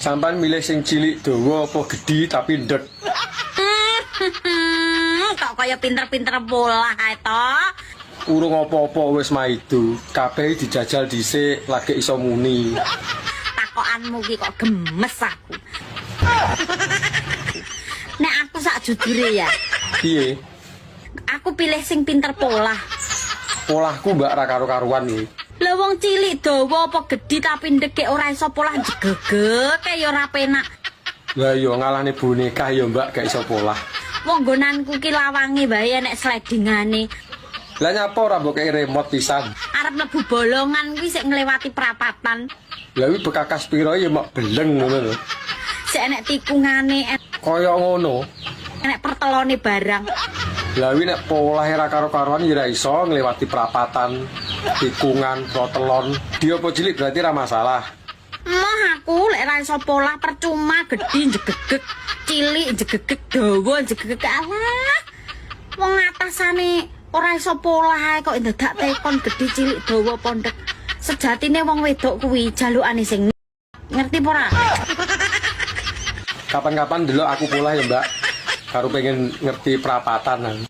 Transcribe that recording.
Sampean milih sing cilik dawa apa gedhi tapi ndek? Kok kaya pinter-pinter polah ae to? Urung apa-apa wis maido. Kabeh dijajal dhisik lagi iso muni. Takokanmu ki kok gemes aku. Nek aku sak jujure ya, Piye? aku pilih sing pinter polah. Polahku, Mbak, ra karo-karuan iki. Lah, wong cilik dawa apa gedhi tapi ndeke ora iso polah, jegegek ya ora penak. Lah iya, ngalahne boneka ya, Mbak, gak iso polah. Wong nggonanku ki lawange wae enek slidingane. Lah, nyapa ora mbok kei remote pisan? Arep mlebu bolongan kuwi sik nglewati prapatan. Lah, kuwi bekakas piro ya mok beleng ngono lho. Sik enek tikungane, Kaya ngono. enek pertelone barang. Lah, kuwi nek polahe ra karo-karuan ya ora iso nglewati prapatan, tikungan, protelon. Dia apa cilik berarti ra masalah. Moh aku lek ra iso polah, percuma gedhi jegegek, cilik jegegek, dawa jegegek. Alah. Wong atasane ora iso polah ae kok dadak tekon gedhi cilik dawa pondek. Sejatine wong wedok kuwi jalukane sing ngerti apa ora? Kapan-kapan delok aku polah ya, Mbak. Karo pengen ngerti prapatan.